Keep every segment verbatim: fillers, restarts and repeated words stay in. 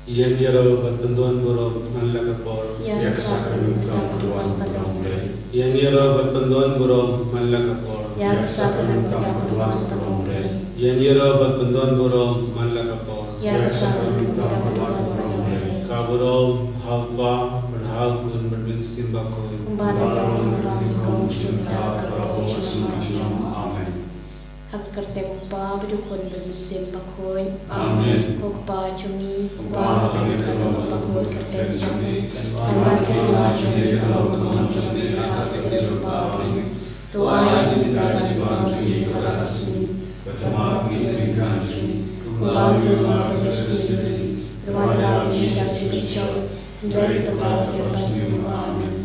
Ïeng ïaroh bad pyndon burom man la ka por. Ïa ka sakrament tam ka duwan ka long Blei. Ïeng ïaroh bad pyndon burom man la ka por. Ïa ka sakrament tam ka duwan ka long Blei. Ïeng ïaroh bad pyndon burom man la ka por. Ïa ka sakrament tam ka duwan ka long Blei. Ka burom ha u Kpa bad ha u Khun bad Mynsiem Bakhuid. Kumba la long, kumba la long, kumba la long. Amen. Ha ka kyrteng u Kpa bad u Khun bad u Mynsiem Bakhuid. Amen. Ko Kpa jong ngi, uba ha bneng, ka long bakhuid ka kyrteng jong me. Ka long ka kyrteng jong me, ka long ka mon jong me, ha ka kyrteng jong u Kpa. To ai ïa ngi mynta ka jingim jong ngi kaba shisien. Bad tang ma ngi ka jingim jong ngi. Kumba ngi ïa ma ka jingim jong ngi. Bad wat ïa ngi sha ka jingpynshoi. Hynrei to pynlong ïa ka basniew. Amen.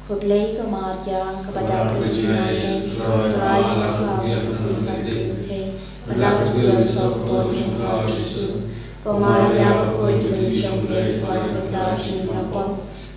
Khublei ko Maria, kaba dap ka jingaiei, U Trai u don bad phi ha ki kynthei, bad la ka dei ka jingaiei ka por jong phi ka long Jisu. Ko Maria, ko Kynthei jong U Blei, to ai ïa ngi ki nongpop,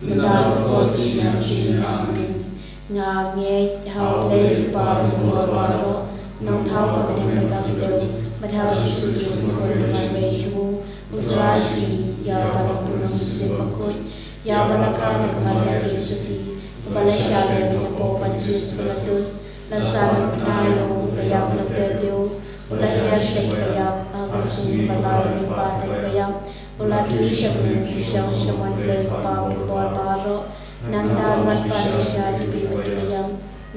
mynta bad ha ka por jong ka jingim jong ngi. Amen. Nga ngeit ha U Blei U Kpa Jong Nongpynim baroh, Nongthaw ha bneng bad ha ka khyndew, bad ha U Jisu Khrist U Khun U Trai jong ngi, uba la pynlong da U Mynsiem Bakhuid, ïa uba la kha na ka Maria Theisotti, uba la shah lem ha ka paw Pontius Pilatus, la sah na ka bnai, u la ïap, u la tep ïa u, u la hiar sha ki baïap, ha ka sngi ba lai u la leit pat na ki baïap, u la kiew sha bneng, u shong sha mon U Blei U Kpa Jong Nongpynim baroh. Nangta un wan pat sha ki bymman ki baïap.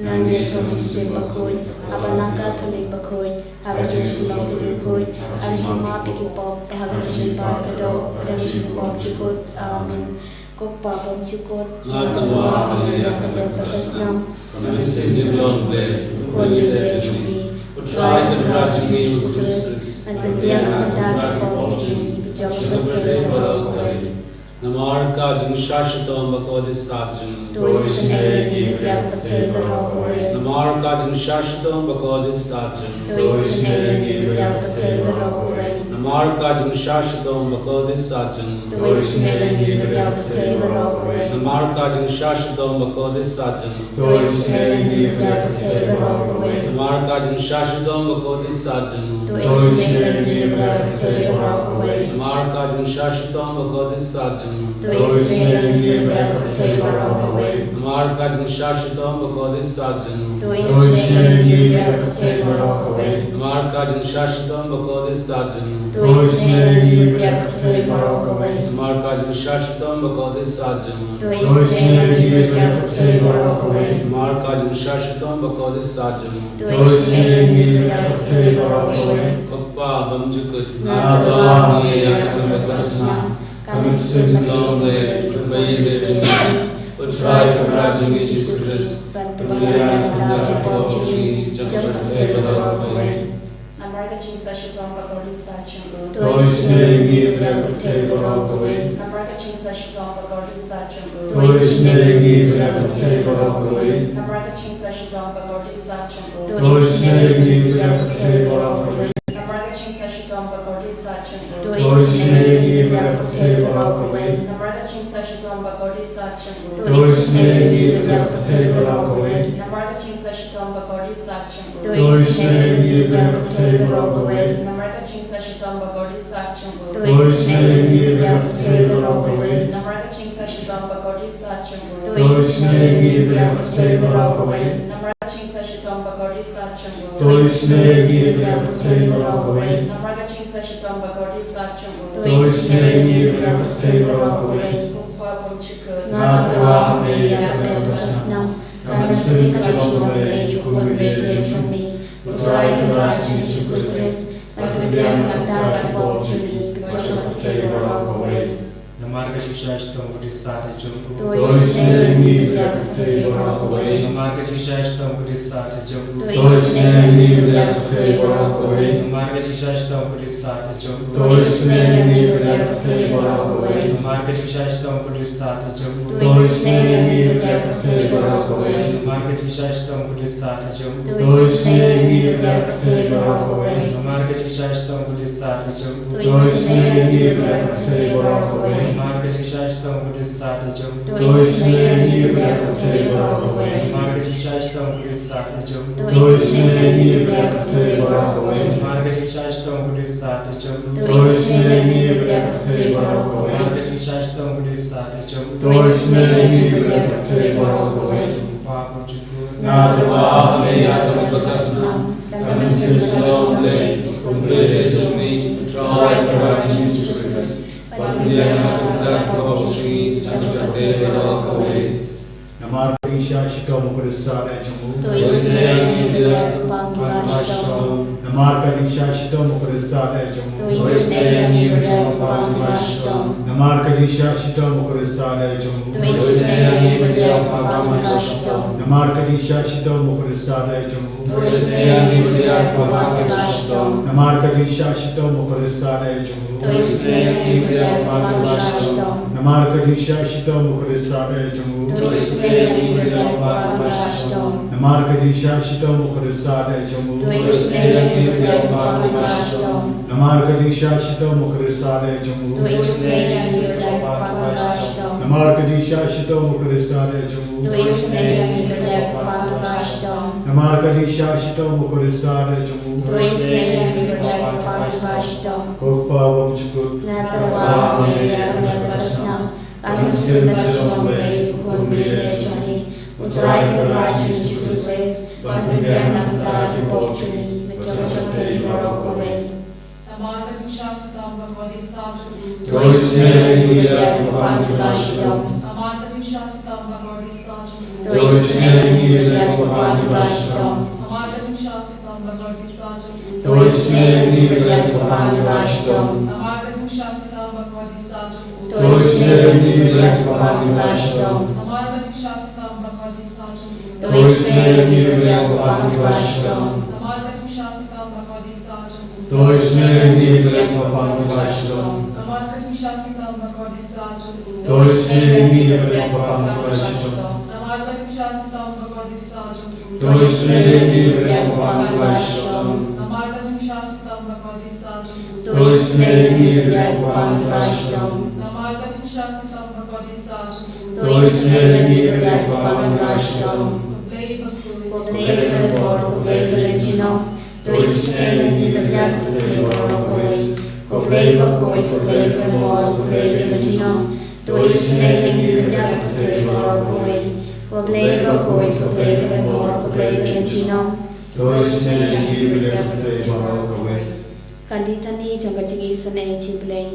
Nga ngeit ha U Mynsiem Bakhuid, ha ka balang Katholik bakhuid, ha ka jingsylloh bakhuid, ha ka jingmap ïa ki pop, ha ka jingbymman kaba doh, ha ka jingim bymjukut. Amen. Ko Kpa bymjukut, nga tyrwa ha me ïa ka lep bad ka snam, ka mynsiem jinglong Blei, U Khun U Kynthei jong me, U Trai Kynrad jong me U Jisu Khrist, un pynbiang ïa ka bynta ki pop jong ngi, jong ka pyrthei baroh kawei. Namar ka jingshah shitom bakhuid u Khrist jong ngi. To isynei ïa ngi bad ïa ka pyrthei baroh kawei. Namar ka jingshah shitom bakhuid u Khrist jong ngi. To isynei ïa ngi bad ïa ka pyrthei baroh kawei. Namar ka jingshah shitom bakhuid u Khrist jong ngi. To isynei ïa ngi bad ïa ka pyrthei baroh kawei. Namar ka jingshah shitom bakhuid u Khrist jong ngi. To isynei ïa ngi bad ïa ka pyrthei baroh kawei. Namar ka jingshah shitom bakhuid u Khrist jong ngi. To isynei ïa ngi bad ïa ka pyrthei baroh kawei. Namar ka jingshah shitom bakhuid u Khrist jong ngi. To isynei ïa ngi bad ïa ka pyrthei baroh kawei. Namar ka jingshah shitom bakhuid u Khrist jong ngi. To isynei ïa ngi bad ïa ka pyrthei baroh kawei. Namar ka jingshah shitom bakhuid u Khrist jong ngi. To isynei ïa ngi bad ïa ka pyrthei baroh kawei. Namar ka jingshah shitom bakhuid u Khrist jong ngi. To isynei ïa ngi bad ïa ka pyrthei baroh kawei. Namar ka jingshah shitom bakhuid u Khrist jong ngi. To isynei ïa ngi bad ïa ka pyrthei baroh kawei. Ko Kpa bymjukut, nga tyrwa ha me ïa ka lep bad ka snam, ka mynsiem jinglong Blei, U Khun U Kynthei jong ngi, U Trai Kynrad jong ngi U Jisu Khrist, un pynbiang ïa ka bynta ki pop jong ngi, jong ka pyrthei baroh kawei. Namar ka jingshah shitom bakhuid u Khrist jong ngi. To isynei ïa ngi bad ïa ka pyrthei baroh kawei. Namar ka jingshah shitom bakhuid u Khrist jong ngi. To isynei ïa ngi bad ïa ka pyrthei baroh kawei. Namar ka jingshah shitom bakhuid u Khrist jong ngi. To isynei ïa ngi bad ïa ka pyrthei baroh kawei. Namar ka jingshah shitom bakhuid u Khrist jong ngi. To isynei ïa ngi bad ïa ka pyrthei baroh kawei. Namar ka jingshah shitom bakhuid u Khrist jong ngi. To isynei ïa ngi bad ïa ka pyrthei baroh kawei. Namar ka jingshah shitom bakhuid u Khrist jong ngi. To isynei ïa ngi bad ïa ka pyrthei baroh kawei. Namar ka jingshah shitom bakhuid u Khrist jong ngi. To isynei ïa ngi bad ïa ka pyrthei baroh kawei. Namar ka jingshah shitom bakhuid u Khrist jong ngi. To isynei ïa ngi bad ïa ka pyrthei baroh kawei. Namar ka jingshah shitom bakhuid u Khrist jong ngi. To isynei ïa ngi bad ïa ka pyrthei baroh kawei. Namar ka jingshah shitom bakhuid u Khrist jong ngi. To isynei ïa ngi bad ïa ka pyrthei baroh kawei. Ko Kpa bymjukut, nga tyrwa ha me ïa ka lep bad ka snam, ka mynsiem jinglong Blei, U Khun U Kynthei jong ngi, U Trai Kynrad jong ngi U Jisu Khrist, un pynbiang ïa ka bynta ki pop jong ngi, bad jong ka pyrthei baroh kawei. Namar ka jingshah shitom bakhuid u Khrist jong ngi. To isynei ïa ngi bad ïa ka pyrthei baroh kawei. Namar ka jingshah shitom bakhuid u Khrist jong ngi. To isynei ïa ngi bad ïa ka pyrthei baroh kawei. Namar ka jingshah shitom bakhuid u Khrist jong ngi. To isynei ïa ngi bad ïa ka pyrthei baroh kawei. Namar ka jingshah shitom bakhuid u Khrist jong ngi. To isynei ïa ngi bad ïa ka pyrthei baroh kawei. Namar ka jingshah shitom bakhuid u Khrist jong ngi. To isynei ïa ngi bad ïa ka pyrthei baroh kawei. Namar ka jingshah shitom bakhuid u Khrist jong ngi. To isynei ïa ngi bad ïa ka pyrthei baroh kawei. Namar ka jingshah shitom u Khrist ha jong u. To isynei ïa ngi bad ïa ka pyrthei baroh kawei. Namar ka jingshah shitom u Khrist ha jong u. To isynei ïa ngi bad ïa ka pyrthei baroh kawei. Namar ka jingshah shitom u Khrist ha jong u. To isynei ïa ngi bad ïa ka pyrthei baroh kawei. Namar ka jingshah shitom u Khrist ha jong u. To isynei ïa ngi bad ïa ka pyrthei baroh kawei. Kpa bymjukut. Nga tyrwa ha me ïa ka met bakla snam, ka mynsiem jong U Blei, U Blei jong ngi, U Trai Kynrad jong ngi Jisu Khrist. Ban pynbiang ïa ka kyrdan kaba bymjukut jong ka pyrthei baroh kawei. Namar ka jingshah shitom u Khrist ha jong u. To isynei ïa ngi bad ïa ka pang kaba shitom. Namar ka jingshah shitom u Khrist ha jong u. To isynei ïa ngi bad ïa ka pang kaba shitom. Namar ka jingshah shitom u Khrist ha jong u. To isynei ïa ngi bad ïa ka pang kaba shitom. Namar ka jingshah shitom u Khrist ha jong u. To isynei ïa ngi bad ïa ka pang kaba shitom. Namar ka jingshah shitom u Khrist ha jong u. To isynei ïa ngi bad ïa ka pang kaba shitom. Namar ka jingshah shitom u Khrist ha jong u. To isynei ïa ngi bad ïa ka pang kaba shitom. Namar ka jingshah shitom u Khrist ha jong u. To isynei ïa ngi bad ïa ka pang kaba shitom. Namar ka jingshah shitom u Khrist ha jong u. To isynei ïa ngi bad ïa ka pang kaba shitom. Namar ka jingshah shitom u Khrist ha jong u. To isynei ïa ngi bad ïa ka pang kaba shitom. Namar ka jingshah shitom u Khrist ha jong u. To isynei ïa ngi bad ïa ka pang kaba shitom. Ko Kpa bymjukut. Nga tyrwa ha me ïa ka met bakla snam, ka mynsiem jong U Blei, U Khun baieit jong ngi, U Trai Kynrad jong ngi Jisu Khrist, ban pynbiang na ka bynta ki pop jong ngi bad jong ka pyrthei baroh kawei. Namar ka jingshah shitom bakordit ha jong u. To isynei ïa ngi bad ïa ka pang kaba shitom. Namar ka jingshah shitom bakordit ha jong u. To isynei ïa ngi bad ïa ka pang kaba shitom. Namar ka jingshah shitom bakordit ha jong u. To isynei ïa ngi bad ïa ka pang kaba shitom. Namar ka jingshah shitom bakordit ha jong u. To isynei ïa ngi bad ïa ka pang kaba shitom. Namar ka jingshah shitom bakordit ha jong u. To isynei ïa ngi bad ïa ka pang kaba shitom. Namar ka jingshah shitom bakordit ha jong u. To isynei ïa ngi bad ïa ka pang kaba shitom. Namar ka jingshah shitom bakordit ha jong u. To isynei ïa ngi bad ïa ka pang kaba shitom. Namar ka jingshah shitom bakordit ha jong u. To isynei ïa ngi bad ïa ka pang kaba shitom. Namar ka jingshah shitom bakordit ha jong u. To isynei ïa ngi bad ïa ka pang kaba shitom. Namar ka jingshah shitom bakordit ha jong u. To isynei ïa ngi bad ïa ka pang kaba shitom. Ko Blei bakhuid, ko Blei bakyrkhu, ko Blei bajunom. To isynei ïa ngi bad ïa ka pyrthei baroh kawei. Ko Blei bakhuid, ko Blei bakyrkhu, ko Blei bajunom. To isynei ïa ngi bad ïa ka pyrthei baroh kawei. Ko Blei bakhuid, ko Blei bakyrkhu, ko Blei bajunom. To isynei ïa ngi bad ïa ka pyrthei baroh kawei. Ka Litani jong ka jingisynei jong U Blei.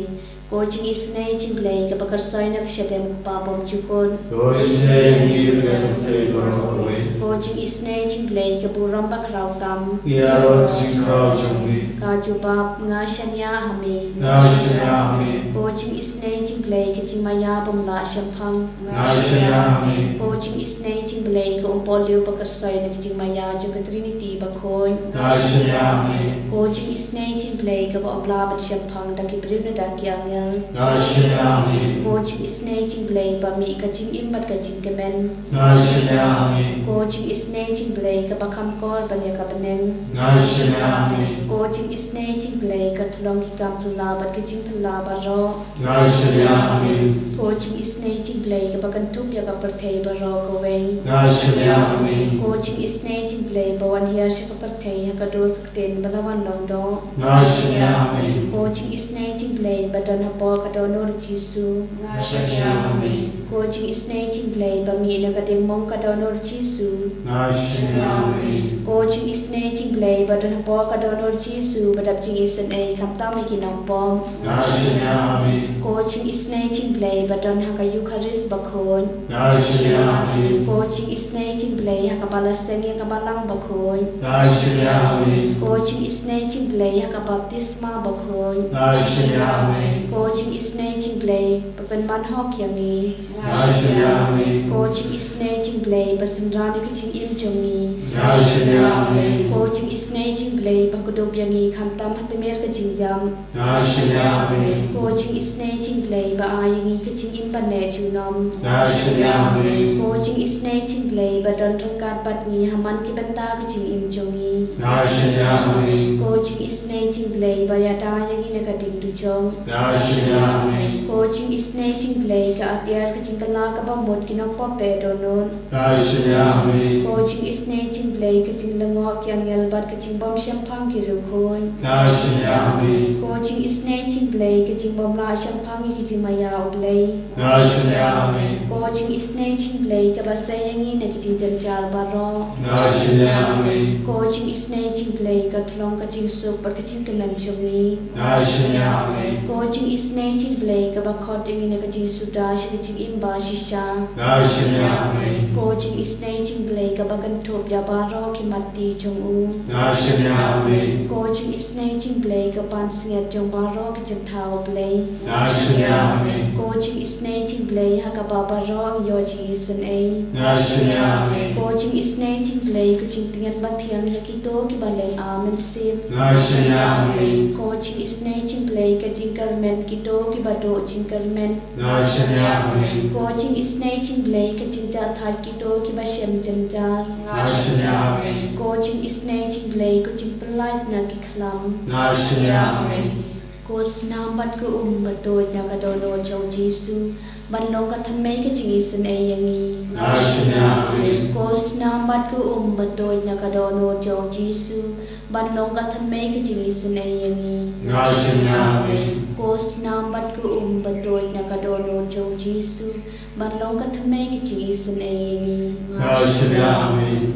Ko jingisynei jong U Blei kaba kyrsoi na ka shadem u Kpa bymjukut. To isynei ïa ngi bad ïa ka pyrthei baroh kawei. Ko jingisynei jong U Blei ka burom bakhraw tam. Ïaroh ka jingkhraw jong me. Ka jubab, nga shaniah ha me. Nga shaniah ha me. Ko jingisynei jong U Blei ka jingmaïa bym lah shemphang. Nga shaniah ha me. Ko jingisynei jong U Blei ka umpohliew bakyrsoi na ka jingmaïa jong ka Trinity bakhuid. Nga shaniah ha me. Ko jingisynei jong U Blei kaba ym lah ban shemphang da ki briew ne da ki angel. Nga shaniah ha me. Ko jingisynei jong U Blei ba mih ka jingim bad ka jingkmen. Nga shaniah ha me. Ko jingisynei jong U Blei kaba kham kor ban ïa ka bneng. Nga shaniah ha me. Ko jingisynei jong U Blei ka tyllong ki kam phylla bad ka jingphylla baroh. Nga shaniah ha me. Ko jingisynei jong U Blei kaba kynthup ïa ka pyrthei baroh kawei. Nga shaniah ha me. Ko jingisynei jong U Blei ba wan hiar sha ka pyrthei ha ka dur ka ktien ba la wan long doh. Nga shaniah ha me. Ko jingisynei jong U Blei ba don hapoh ka dohnud u Jisu. Nga shaniah ha me. Ko jingisynei jong U Blei ba mih na ka diengmong ka dohnud u Jisu. Nga shaniah ha me. Ko jingisynei jong U Blei ba don hapoh ka dohnud u Jisu ba dap jingisynei khamtam ïa ki nongpop. Nga shaniah ha me. Ko jingisynei jong U Blei ba don ha ka Eukharist bakhuid. Nga shaniah ha me. Ko jingisynei jong U Blei ha kaba la seng ïa ka Balang bakhuid. Nga shaniah ha me. Ko jingisynei jong U Blei ha ka baptisma bakhuid. Nga shaniah ha me. Ko jingisynei jong U Blei ba pynman hok ïa ngi. Nga shaniah ha me. Ko jingisynei jong U Blei ba synran ïa ka jingim jong ngi. Nga shaniah ha me. Ko jingisynei jong U Blei ba kdup ïa ngi khamtam ha tmier ka jingïap. Nga shaniah ha me. Ko jingisynei jong U Blei ba ai ïa ngi ka jingim ban leh junom. Nga shaniah ha me. Ko jingisynei jong U Blei ba don ryngkat bad ngi ha man ki bynta ka jingim jong ngi. Nga shaniah ha me. Ko jingisynei jong U Blei ba ïada ïa ngi na ka ding dujok. Nga shaniah, amen. Ko jingisynei jong U Blei, ka atiar ka jingkylla kaba mut ki nongpop eh dohnud. Nga shaniah, amen. Ko jingisynei jong U Blei, ka jinglyngngoh ki angel bad ka jingbym shemphang ki riewkhuid. Nga shaniah, amen. Ko jingisynei jong U Blei, ka jingbym lah shemphang ïa ki jingmaïa U Blei. Nga shaniah, amen. Ko jingisynei jong U Blei, kaba sei ïa ngi na ki jingjynjar baroh. Nga shaniah, amen. Ko jingisynei jong U Blei, ka thlong ka jingsuk bad ka jingkmen jong ngi. Nga shaniah, amen. Ko jingisynei jong U Blei, kaba khot ïa ngi na ka jingsuda sha ka jingim ba shisha. Nga shaniah, amen. Ko jingisynei jong U Blei, kaba kynthup ïa baroh ki matti jong u. Nga shaniah, amen. Ko jingisynei jong U Blei, ka pansngiat jong baroh ki jingthaw U Blei. Nga shaniah, amen. Ko jingisynei jong U Blei, ha kaba baroh ngi ïoh jingisynei. Nga shaniah, amen. Ko jingisynei jong U Blei, ka jingtngen bathiang ïa kito kiba lynga mynsiem. Nga shaniah, amen. Ko jingisynei jong U Blei, ka jingkyrmen kito kiba duh jingkyrmen. Nga shaniah, amen. Ko jingisynei jong U Blei, ka jingjahthait kito kiba shem jynjar. Nga shaniah, amen. Ko jingisynei jong U Blei, ka jingpyllait na ki khlam. Nga shaniah, amen. Ko snam bad ko um ba tuid na ka dohnud jong U Jisu, ban long ka thymmei ka jingisynei ïa ngi. Nga shaniah, amen. Ko snam bad ko um ba tuid na ka dohnud jong U Jisu, ban long ka thymmei ka jingisynei ïa ngi. Nga shaniah, amen. Ko snam bad ko um ba tuid na ka dohnud jong U Jisu, ban long ka thymmei ka jingisynei ïa ngi. Nga shaniah, amen.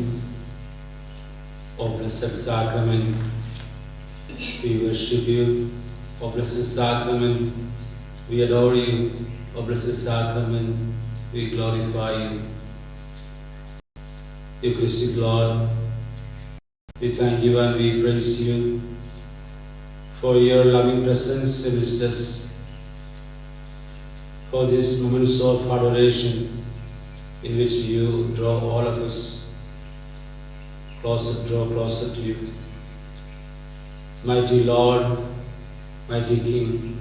O blessed sacrament, we worship you. O blessed sacrament, we adore you. O blessed sacrament, we glorify you. Eucharistic Lord, we thank you and we praise you for your loving presence amidst us, for these moments of adoration in which you draw all of us closer, draw closer to you. Mighty Lord, mighty King,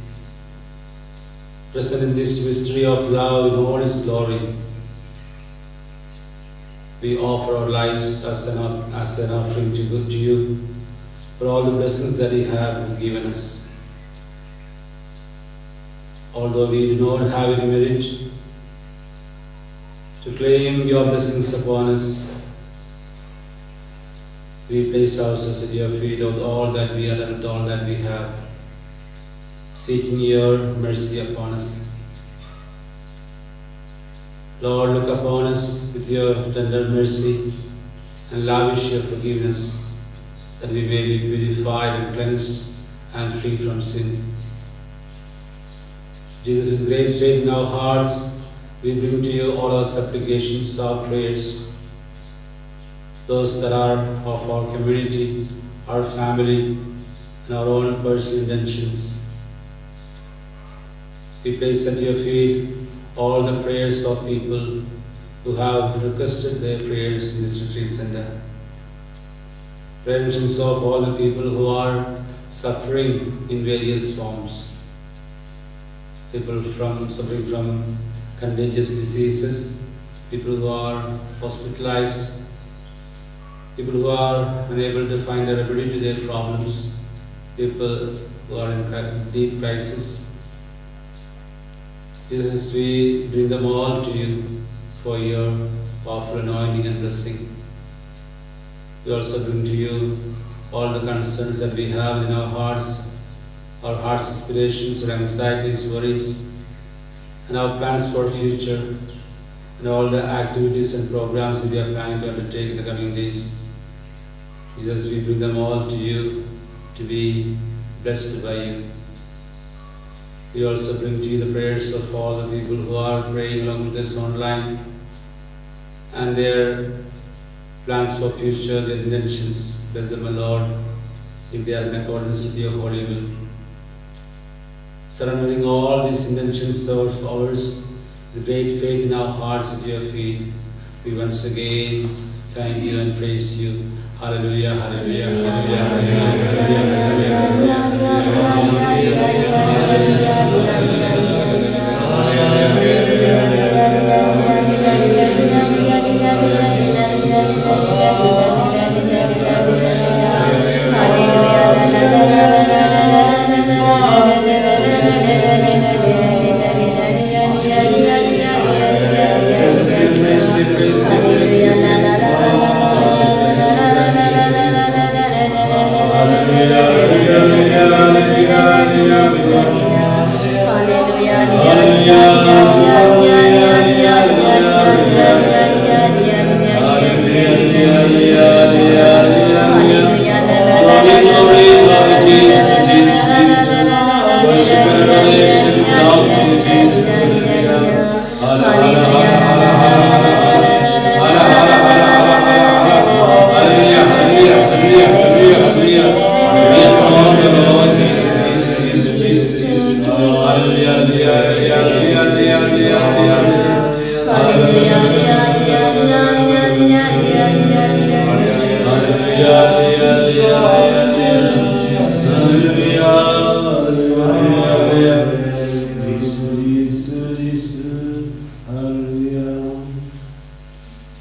present in this mystery of love in all its glory, we offer our lives as an, as an offering to, to you for all the blessings that you have given us. Although we do not have any merit to claim your blessings upon us, we place ourselves at your feet with all that we are and with all that we have, seeking your mercy upon us. Lord, look upon us with your tender mercy and lavish your forgiveness, that we may be purified and cleansed and free from sin. Jesus, with great faith in our hearts, we bring to you all our supplications, our prayers, those that are of our community, our family, and our own personal intentions. We place at your feet all the prayers of people who have requested their prayers in this retreat center. Prayer intentions of all the people who are suffering in various forms. People from, suffering from contagious diseases, people who are hospitalized, people who are unable to find a remedy to their problems, people who are in cri-, deep crisis. Jesus, we bring them all to you for your powerful anointing and blessing. We also bring to you all the concerns that we have in our hearts, our heart's aspirations, our anxieties, worries, and our plans for future, and all the activities and programs that we are planning to undertake in the coming days. Jesus, we bring them all to you to be blessed by you. We also bring to you the prayers of all the people who are praying along with us online and their plans for future, their intentions. Bless them, O Lord, if they are in accordance with your holy will. Surrendering all these intentions of ours, the great faith in our hearts at your feet, we once again thank you and praise you. Hallelujah, hallelujah, hallelujah, hallelujah, hallelujah, hallelujah.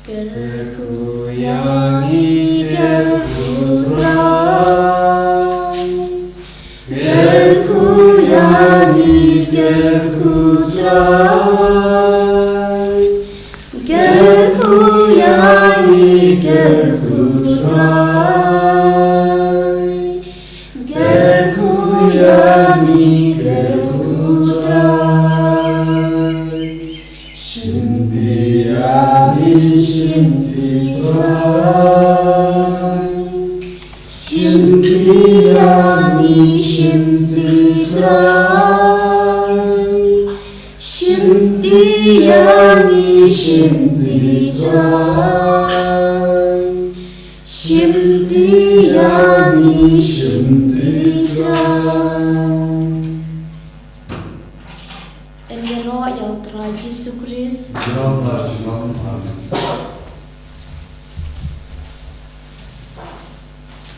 Kyrkhu ïa ngi, kyrkhu Trai. Kyrkhu ïa ngi, kyrkhu Trai. Kyrkhu ïa ngi, kyrkhu Trai. Kyrkhu ïa ngi, kyrkhu Trai. Shimti ïa ngi, shimti Trai. Shimti ïa ngi, shimti Trai. Shimti ïa ngi, shimti Trai. Shimti ïa ngi, shimti Trai. Yn ïaroh ïa u Trai Jisu Khrist. Junom la junom. Amen.